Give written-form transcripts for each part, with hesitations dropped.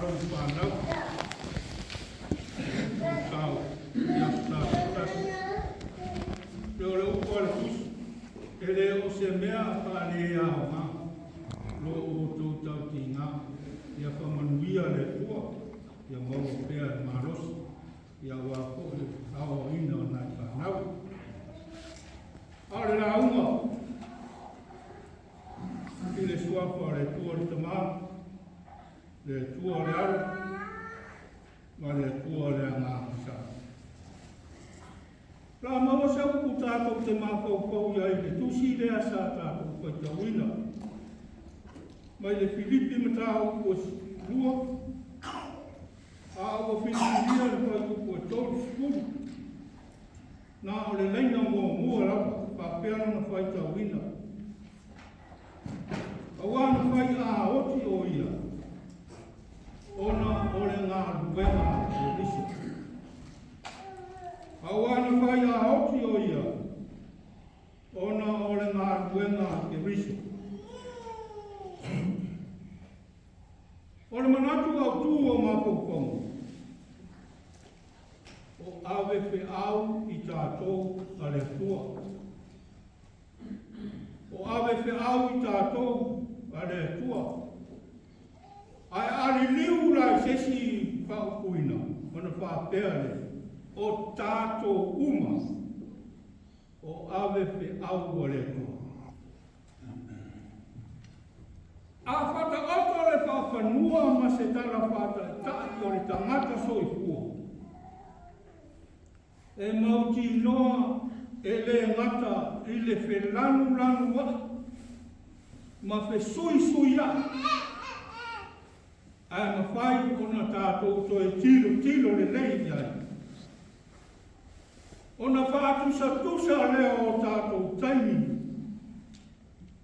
alo ma fanau i lou sao i aso sa taitasi. E pei o le upu a le Tusi, E le o se mea faaleaoga lo outou tautiga, ia faamanuia le Atua, ia maua pea le malosi, ia aua foi le aoaoina o nai fanau. A o le lauga i le suafa o le Atua le Tama, le Atua le Alo, ma le Atua le Agaga Sa. O le a maua se upu tatou te mafaufau i ai i le tusi lea sa tatou faitauina mai le Filipi mataupu e 2, a ua filifilia le fuaiupu e 30. Na o le laina muamua lava faapea lona faitauina. Aua na fai aoti o ia, ona o le galuega a Keriso. Aua na fai aoti o ia, ona o le galuega a Keriso. O le manatu autū o mafaufauga, o ave feau i tatou a le Atua. O ave feau i tatou a le Atua. Ae a liliu la i se isi faaupuina, ona faapea lea, o tatou uma o ave feau a le Atua. A faataoto le faafanua ma se tala faataitai o le tagata soifua, e mautinoa e le gata i le felanulanua'i ma fesuisuia'i, ae mafai ona tatou toe tilotilo lelei i ai, ona faatusatusa lea o tatou taimi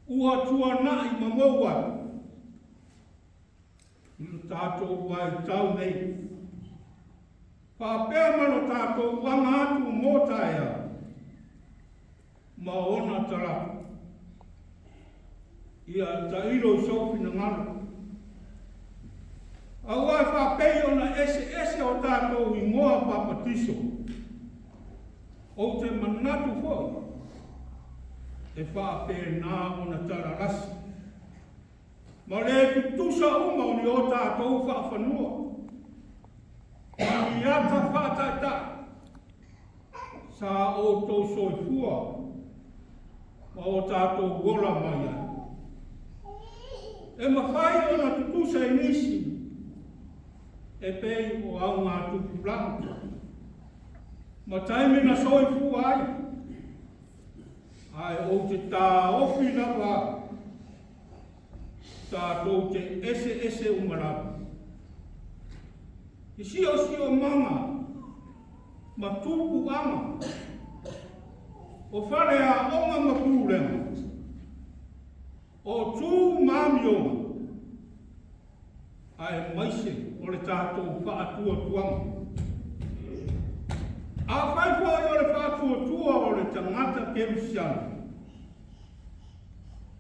ua tuana'i ma mou ai i lo tatou vaitau nei, faapea ma lo tatou aga atu mo taeao ma ona talaatu. Ia tailo i sou finagalo. Aua e faapei ona eseese o tatou igoa papatiso, ou te manatu foi e faapena ona talalasi ma le tutusa uma o ni o tatou faafanua ma ni ata faataitai sa outou soifua ma o tatou ola mai ai. E mafai ona tutusa i nisi e pei o augatupulaga ma taimi na soifua ai, ae ou te taofi lava tatou te eseese uma lava. I siosiomaga ma tupuaga, o faleaoga ma pulega, o tu ma amioga, aemaise o le tatou faatuatuaga. Afai foi o le faatuatua o le tagata kerisiano,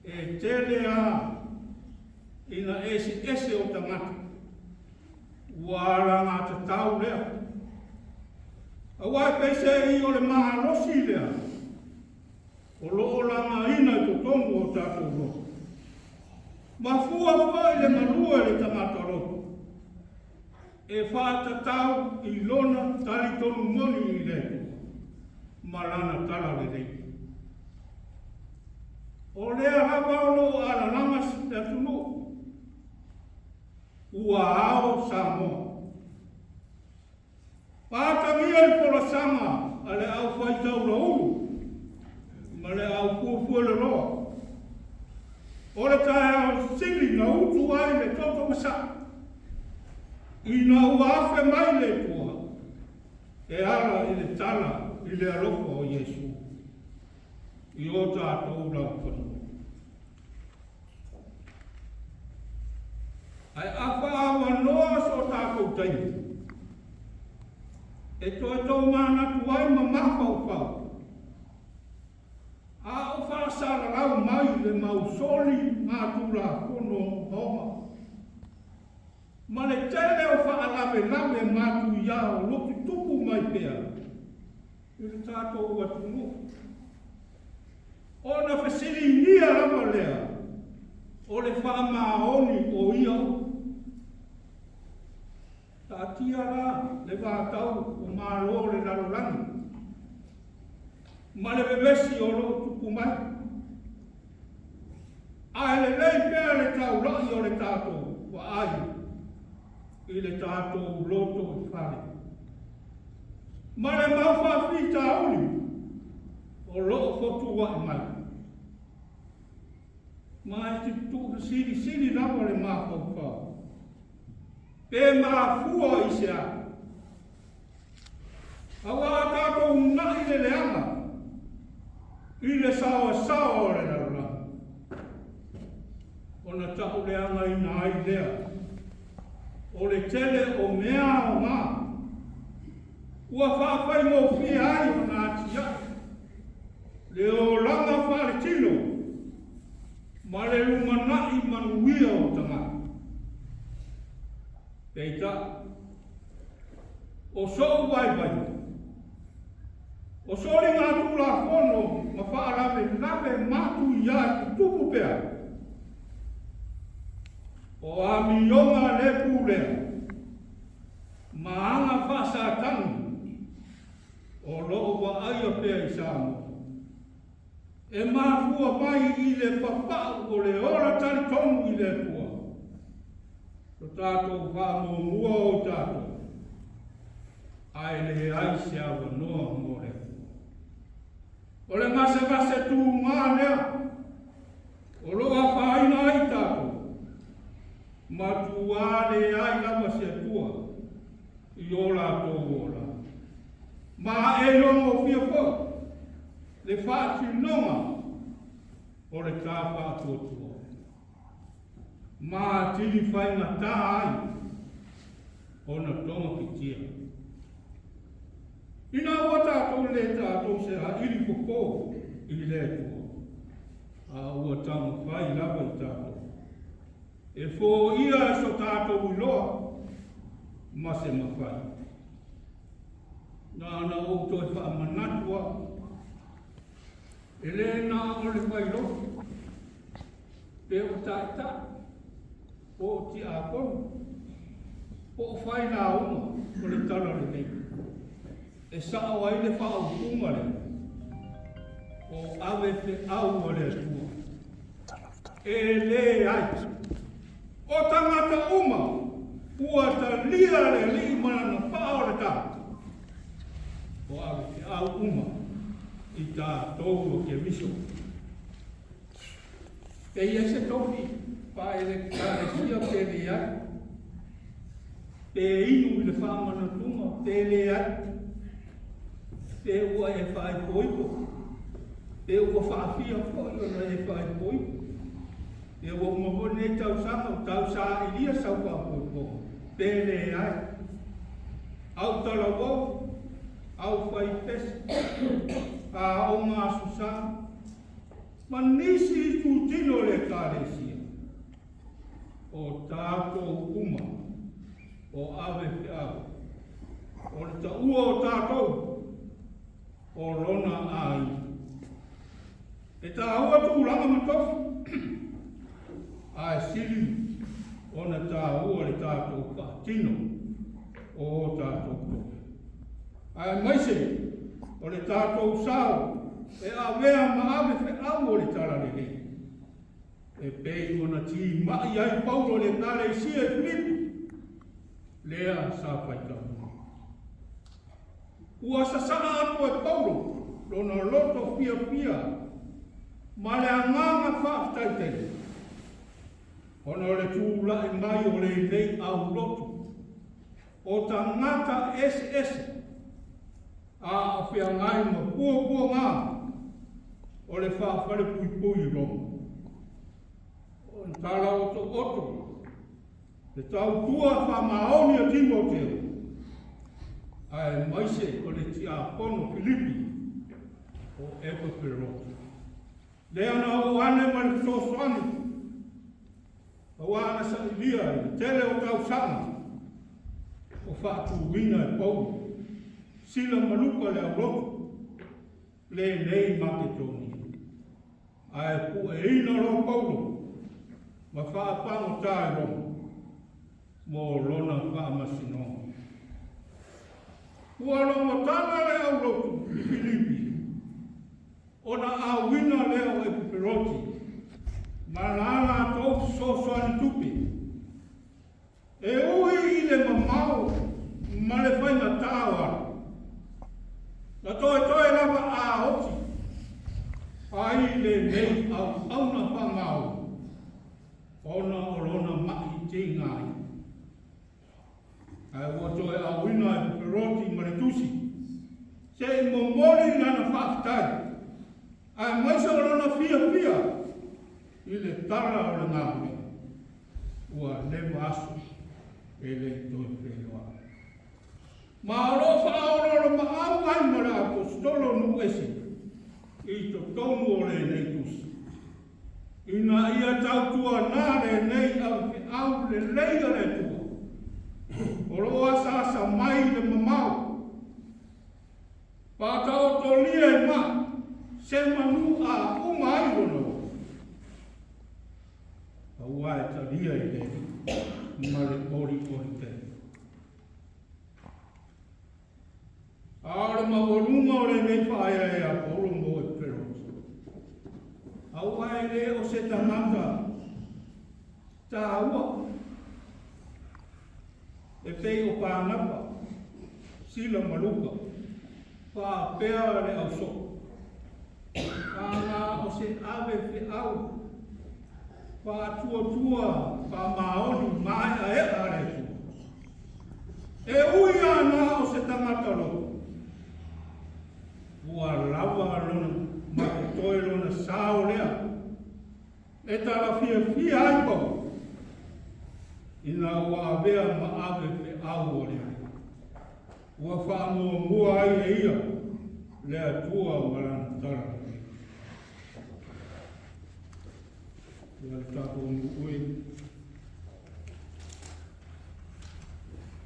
e tele a ina eseese o tagata, ua alagatatau lea. Aua e peiseai o le malosi lea o lo o lagaina i totonu o tatou loto. Mafua foi le malue le tagata loto e faatatau i lona talitonu moni i le Atua ma lana talalelei. O lea lava o lo o alalaga le atunuu, ua ao Samoa. Atagia le folasaga a le aufaitaulaulu ma le aufuafualoloa o le taeao sili na utu ai le toto masaa ina ua afe mai le Atua e ala i le tala i le alofa o Iesu i o tatou laufanua. Ae a faaavanoa so tatou taimi e toe tomanatu ai ma mafaufau, a o faasalalau mai le mau soli ma Tulafono Ogaoga. Ma le tele o faalavelave matuia o lo o tutupu mai pea i le tatou atunuu. Ona fesiligia lava lea o le faamaoni o ia upu. Taatia la le vatau o Malo o le lalolagi ma le vevesi o lo o tupu mai. Ae lelei pea le taulai o le tatou vaai i le tatou loto i fale ma le mau faafitauli o lo o fotuai mai. Ma e tuufesilisili lava le mafaufau, pe mafua i se a? Aua a tatou uunai le leaga i le saoasaoa o le lalolagi, ona tauleagaina ai lea o le tele o mea aoga ua faafaigofie ai ona atiae le olaga faaletino ma le lumanai manuia o tagata. Peitai, o so'u vaivaiga, o soligatulafono ma faalavelave matuia e tutupu pea, o amioga le pulea ma aga faa-Satani o lo o vaaia pea i Samoa, e mafua mai i le papa'u o le ola talitonu i le Atua, lo tatou faamuamua o i tatou, ae leai se avanoa mo le Atua. O le gasegase tuga lea o lo o afaina ai i tatou, matua leai lava se Atua i o latou olaga. Ma e iloagofie foi le faatinoga o le ta faatuatua, ma atili faigata ai ona togafitia. Ina ua tatou le tatou seaili popo i le Atua, a ua taumafai lava i tatou e foia so tatou iloa ma se mafai. Na ona ou toe faamanatu au, e le na o le failoto, pe o taitai, po o tiakono, po o failauga o le talalelei, e sa'o ai le faaupuga lea, o ave feau a le Atua. E leai. O tagata uma ua talia le Alii ma lana paa o le tau, o ave feau uma i tatou o Keriso. Pe i ai se tofi faale-Ekalesia pe leai, pe inu i le faamanatuga pe leai, pe ua e faaipoipo, pe ua faafia foi ona e faaipoipo, pe ua uma foi lenei tausaga o tausailia sau faapoipoga, pe leai, au talavou, au faipese, aoga aso sa, ma nisi itutino o le Ekalesia, o tatou uma o ave feau, o le taua o tatou o lona aiga. E taua tulaga ma tofi, ae sili ona taua le tatou faatino o o tatou tofi, aemaise o le tatou sao e avea ma ave feau o le talalelei, e pei ona timai ai Paulo i le Ekalesia i Filipi, lea sa faitauina. Ua sasaa atu e Paulo lona loto fiafia ma le agaga faafetai tele, ona o le tulai mai o lenei aulotu o tagata eseese a o feagai ma puapuaga o le faafalepuipui i Roma. O le tala otooto le tautua faamaoni a Timoteo, aemaise o le tiakono Filipi o Epaferoto. Lea na oo ane ma le fesoasoani. Auā na sailia i le tele o tausaga o faatuina e Paulo, Sila ma Luka le aulotu lenei Maketonia. Ae pueina loa Paulo ma faapagota i Roma mo lona faamasinoga. Ua logotala le aulotu i Filipi ona auina lea o Epeperoti ma la latou fesoasoani tupe, e ui i le mamao ma le faigata o ala, na toetoe lava a oti ai lenei auauna faamaoni ona o lona ma'i tigaina. Ae ua toe auina Epeperoti ma le tusi, se i momoli lana faafetai, aemaise o lona fiafia i le tala o le galuega ua leva aso e le i toe feiloai. Ma o lo o faaoloolomaau ai ma le Aposetolo nuu ese i totonu o lenei tusi, ina ia tautuana lenei avefeau lelei a le Atua o lo o asaasa mai i le mamao, faataotolia i maa se manu a uma ai lona ola, aua e talia i le Alii ma le olioli tele. A o le maualuga o lenei faaeaea a Paulo mo Epeferoti, aua e le o se tagata taua e pei o Panapa, Sila ma Luka, faapea le ausoo, a na o se ave feau faatuatua faamaoni maeaea a le Atua. E ui lava na o se tagata loto, ua lava lona ma totoe lona sao lea e talafiafia ai Paulo ina ua avea ma ave feau a le Alii. Ua faamuamua ai e ia le Atua ma lana tala lelei. Ia le tatou nuu e,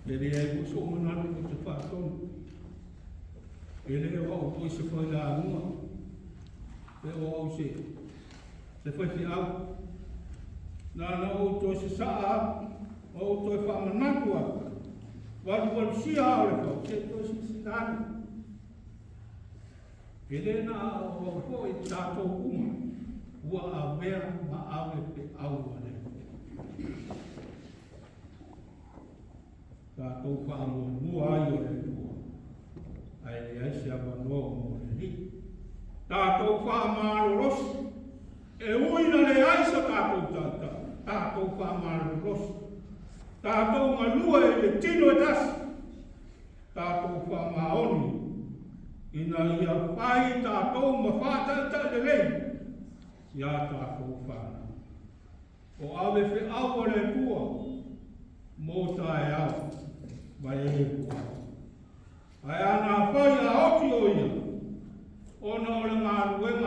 e leai foi sou manatu ou te faatonu. E le o au foi se failauga, pe o au se se faifeau. Na ona ou toe sasaa atu, ma ou toe faamanatu atu, valuvalusia ao o le fau, se i toe silasila ane. E le na o au foi tatou uma ua avea ma ave feau a le Atua. Tatou faamuamua ai o le Atua, ae leai se avanoa mo le Alii. Tatou faamalolosi, e ui na leai so tatou taitai, tatou faamalolosi, tatou galue i le tino e tasi, tatou faamaoni ina ia fai tatou ma faataitai lelei iā tatou fanau. O ave feau a le Atua mo taeao ma e ua. Ae ana fai a oti o ia, ona o le galuega